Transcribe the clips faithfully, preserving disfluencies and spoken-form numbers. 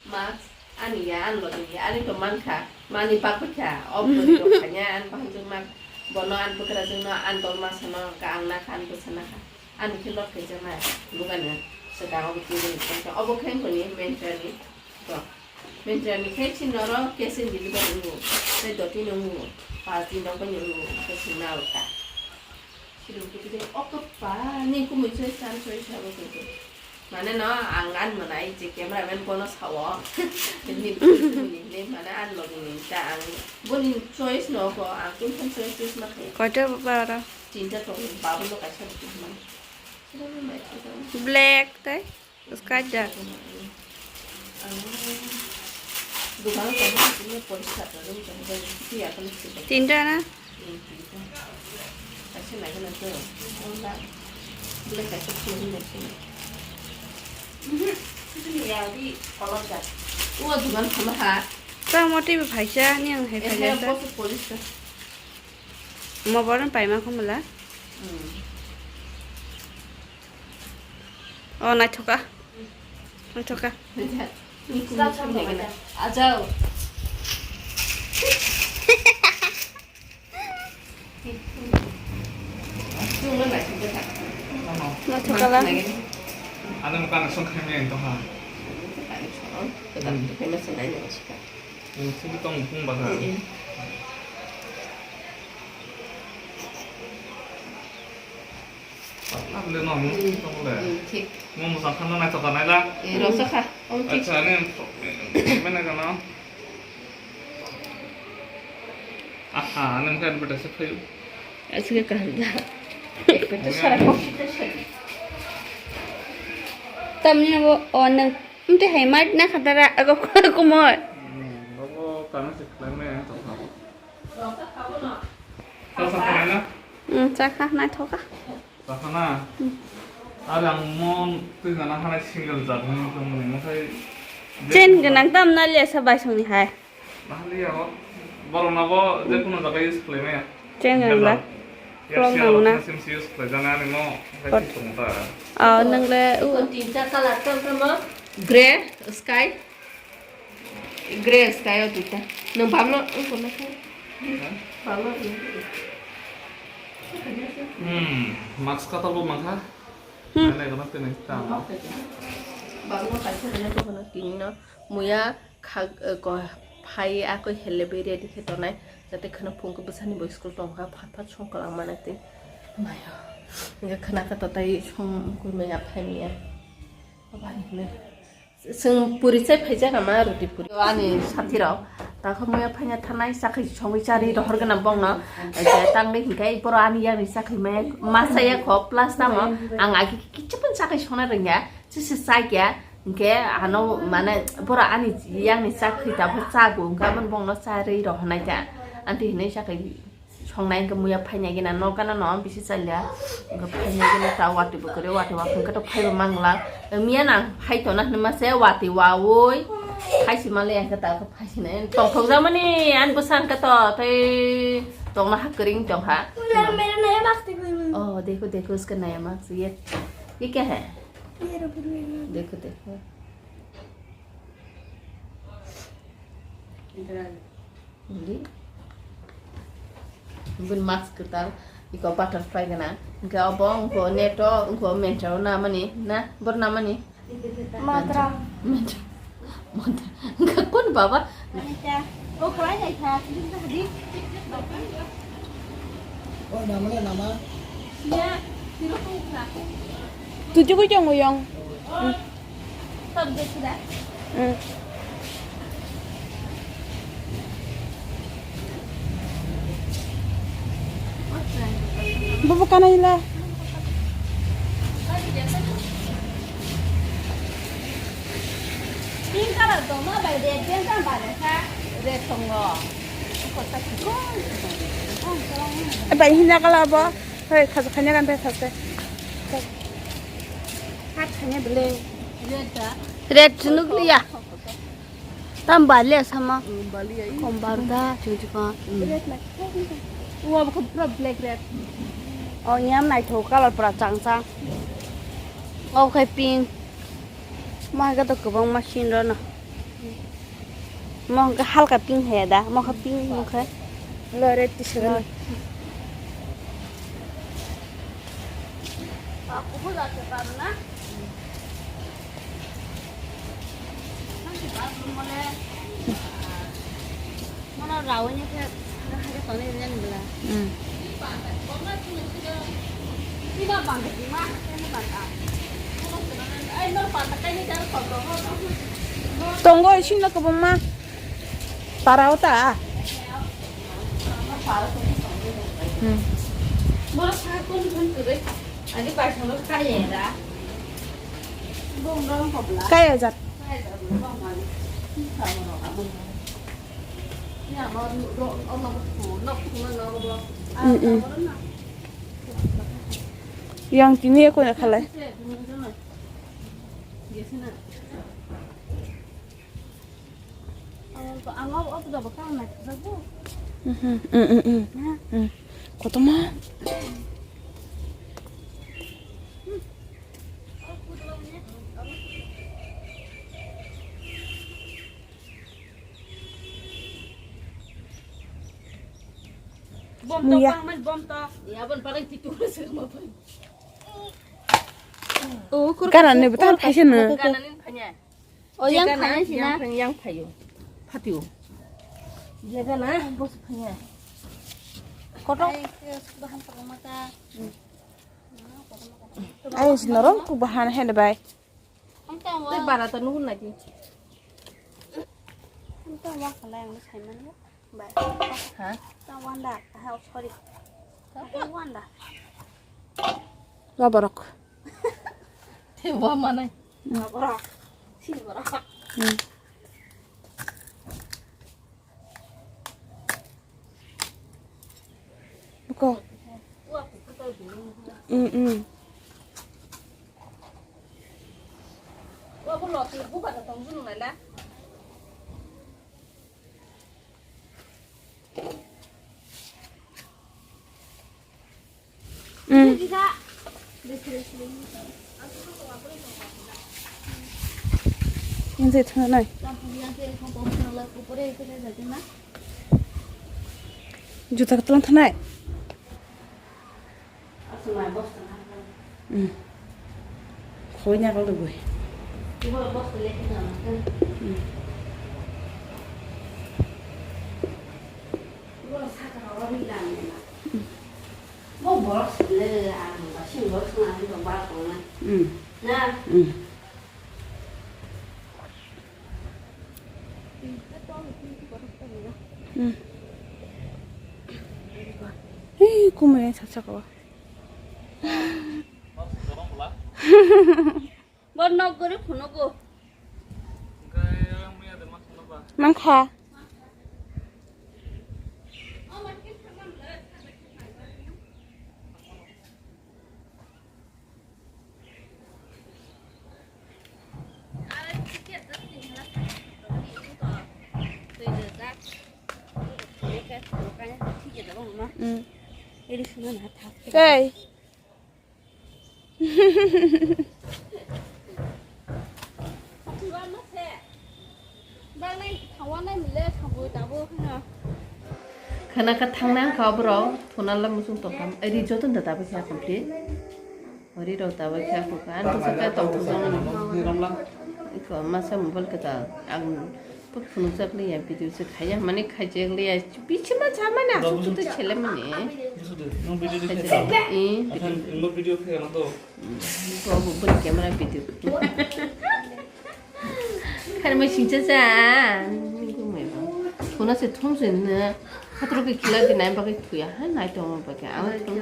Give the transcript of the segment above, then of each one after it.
Mask, ani ya, ani logi ya, ani to mankha, mani bakha, o bwrwi rok khanya, ani bahanjwk mak, bono ani bwkrajwk no, ani dol masa no, ka ang nakha, ani bwsa nakha, ani khe lot khaijak na, bugano, swkang obo twi rwngkha, obo khe wngkha ni Myntra ni, to, Myntra ni khe chini oro cash and delivery wngo, tei doti no wngo, paanch din rok bai wngo, khe swngna aro ta. Sirung kiti kiti, o kwpal ni kumui choi chan choi sabo kiti. Mane no, ang ani mwnai je cameraman bono sao. Ni, ni, ni, mane ani logi ni ta ang. Boni choice no ko, ang kun kun choice choice ma khai. Koita bara? Tinta tong, babu no kaisa buku man. Black tai? Sky da. Tinta na? Tamo twi bo phaisa, ni ang hai phaisa. Mo boron paima khumula. O naithoka. Naithoka. Ajao. Naithoka la. Ano mukha na song khaimya to ha. Sini tong pung ba ha. Able no, hmm, tong le. Hmm, thik. Mo mo sakha no nai to kanai la. Eh, rasa kha. Oh, thik. Acha, ani mena kana. Aha, ani mukha advertise phayu. Asli kahanda. Advertise sara ko. Tamni bo onang. Mte hai mat na khatara ago kumor. Hmm, bo kana se khlai me to kha. Sasa khlai na? Hmm, chakha naithoka. Sakha na? Hmm. Are ang mo twi gana hanai single jat hwnwi tongmani, omokhai chain gwnang tam na le sa bai songni hai. Nahaliya ho. Borok na bo je kuno jaga use khlai maya. Chain gwnang ba? Klong nang na. Sim si use khlai jana ani mo. Kot. Hai tong ta. Oh, nang le, uh. Tinta color tong tamo. Grey, sky. Grey sky o duita. Nwng bamno wng kona khe? Bamno wng khe? Hmm, mask katal bo mankha. Hmm. Nai nai gana tini tamo. Bamno kaisa nai nai gana tini no muya khag, eh, ko phai akoi hele be ready khe tonai. Jate khana phung ko bwsani bo school tongkha phat phat song kwlangma nai tei. Mayo. Nge khana kha tatai song koi maya phai maya. Abani hwnwi. Chwng puri chai phaijak ama roti puri. Ani sathi rok. Takha muya phaina thanai chakhai songwi chari rohor gana bongno. Tangli hinkai boro ani yani chakhai maya masa ya kho plus tamo. Ang agi kichipun chakhai songna rwngya. Chisi chakya. Hinke ano mane boro ani yani chakhai tabuk chago. Hinka bongno chari rohonai ta. Anti hinai chakhai. Songnai hwnkhe muya phainai gina nokgana no bisi chaliya. Hwnkhe phainai gina ta watwi bo kwrwi, watwi wa hwnkhe to phaibo mangla. Miya nang phai tona hinma se watwi wawi. Phaisi male hwnkhe ta phaisinai tongthok jamani ani bwsa hwnkhe to tei tongna ha kwrwi tongkha. Oh, dekho, dekho, uske naya mask ye, ye kya hai? Dekho, dekho. Bili. Bini mask kwtal, iko butterfly gana. Hwnkhe obo wngkho neto, wngkho mentra o namani, na? Bor namani? Mantra. Mantra. Mantra. Hwnkhe kun baba? Anita. O kwlai nai kha, sini ta hadi. O namani nama? Ya, siro kung kha. Tujuh ko jong uyong. Bubu kana ila. Pink color tongma bai red pen tang bai sa red tongo. Bai hina kala bo. Hei, khaja khanya kan bai saste. Hat khanya bele. Red ta. Red nukliya. Tam bali asama. Bali ai. Kombar da, chuchukon. Wa ko pura black red. O nyam nai tho color pura chang chang. O khai pink. Mai ga to kwbang machine rw no. Mo hwnkhe halka pink hai da, mo khe pink mo khe. Lo red t-shirt. Hmm. Tongo isinno kwbangma. Para o ta. Hmm. Kaya jat. Hmm, hmm. Yang tini aku nak khalai. Mhm, mm, mm, mm. Mm. Kotorma. Bom to Muya. Pangman bom to. Ya bon pakai titu se ma pai. Oh, kur Kana kasi ne betul kur phaisa kasi ne. Kana nin phanya. Oh, yang Jekana phanya sih, yang nah. Phanya, yang phayo. Phatio. Jekana bos phanya. Kotok. Ai, ke sudah hantar rumah ta. Ai, norong ku bahan hen bai. Ang tang wa. Te bara ta nuhun lagi. Ang tang wa kala yang sai man ya. Bai. Ha? Tang wanda. Ha, sorry. Tang wanda. Wa borok. Te wa manai. Wa borok. Sin borok. Hmm. Buko. Mm, mm. Mm. Yang saya tengah nai. Juta ketelang thanai. Hmm. Khoi nya kal dugui. Hmm. Hmm. Hmm. Hmm. Hei, kumui saksa ko. Bo nok gori phunugo. Mankha. Mm. Tei. Khana kha thangnai wngkha oborok, thuna lamsong tongkha. Ri joto da tabuk khe complete. Ri rok tabuk khe ako kha. Ang to sakha tongthok jani. Iko masa mobile khe ta ang phunukjak liya, video se khaiya, mane khaijak liya. Bichima cha mane aswk chutu chele mane. Nung video khe ta. Eh, video khe na to. Bo, bo, bo camera video. Kharmai singcha cha. Thuna se thum se na. Khatro ke khila di nai bagwi thuya. Ha nai tong bagwi. Ang thum.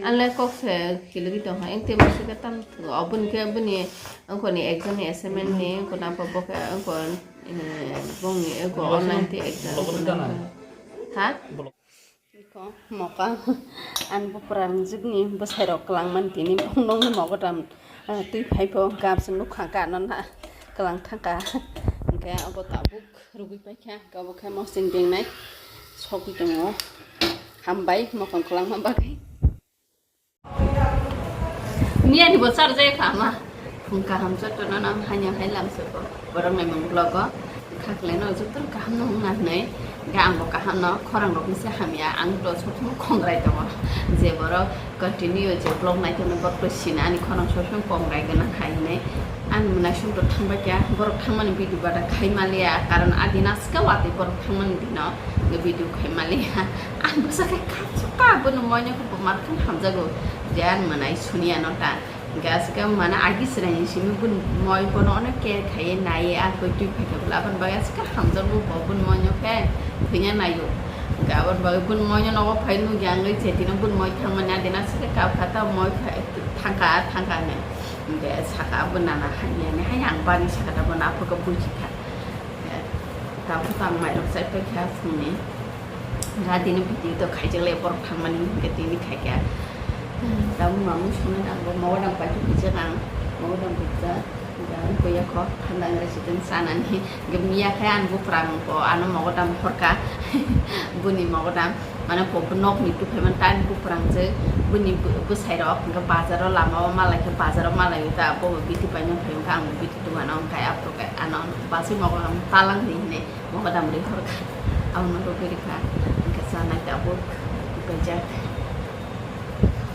Ang le kok se khila di tong ha. Eng te ma se ka tam. Obun ke buni. Ang ko ni exam ni assignment ni. Ko na pa bo ke. Ang ko, eh, bong ni. Ang ko online te exam. Ha? Iko moka ani bupra wngjwkni bwsairok kwlangmani tini nokni mogotam, ah, twi phaibo gabs nukha gana na kwlang thangkha. Hwnkhe obo tabuk rwgwi paikha, hwnkhe obo khe mosing dengnai sogwi tongo hambai mokang kwlangma bagwi. Miyani bo charjai kha ma. Phung kaham jotono nang hanya hai lamsoko. Borok naimung vlog o. Khlaino joto kaham no wngna hwnwi, ga ang bo kaham no, khorang rok ni se hamya, ang to sob somoi kongrai tongo, je borok continue je vlog nai tongo borok to sina ani khorang sob somoi kongrai gana hai hwnwi, ang mwnai sum to thangbai kya, borok thangmani video bada khai maliya, karon adin aska watwi borok thangmani dino video khai maliya, ang bwsa khe kha, bono moino khe bo mar khe hamjago, je ang mwnai suniya no ta. Hingke aswk mane agi chwraini simi bun moi bono onek care khaiye naiye, ah koi twi phaikha bwle aboni bagwi aswk hamjakgo bo bun moino khe thwina naio. Hingke aboni bagwi bun moino nogo phai nukya wngwi chatino bun moi thangmani adina aswk kap kha ta moi phai thangkha thangkha hinwi. Hingke saka bo nana hamya hinwi hai ang bani saka ta bono aphuru khe buji kha. Tabuk ang mairok chai paikha phungni. Ga dini video to khaijak le borok thangmani hingke tini khaikha. Tabuk mamu songna dang bo mogodam paikhe pijak ang. Mogodam pijak. Ga ang kuya kho phandang residence sanani. Ge miya khe ang buprang bo ano mogodam horka. Buni mogodam. Mane bo nok ni tuphaimani tani buprang je. Buni bwsai rok hingke bazar o lama o malai khe bazar o malai ta bo biti paina phaikha ang biti dugano hingke aphuru khe ano basai mogodam talang di hinwi. Mogodam ri horkha, abono rwgwi rikha, hingke chanai tabuk paijak.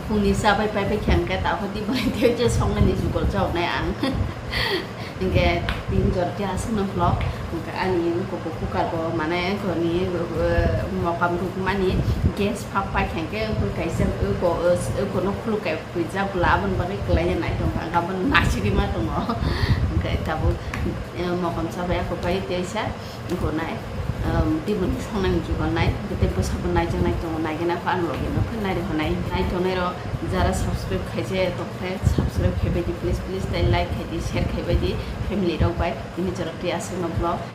Phungni chabai paipai khe hingke tabuk di bai tei je songmani jugol chawnai ang. Hingke tin jor khe aswkno vlog, hingke ani koko kukar bo mane koni mokam rukmani gas phak pai khe hingke kaisa eko, eko no khuluk kai pwijak bwla aboni bagwi kwlaiya naitongkha, hingke abono nasigwi ma tongo. Hingke tabuk mokam chabai ako pai teisa. Gonai, um, tibun songnani jugonai, tei bwsabo naijaknai tongo, naigena kho ang logi no khe nairihonai. Naitongnai rok jara subscribe khaije tongkhe subscribe khaibaidi please, please, tei like khaidi, share khaibaidi family rok bai. Tini jorok twi aswkno vlog.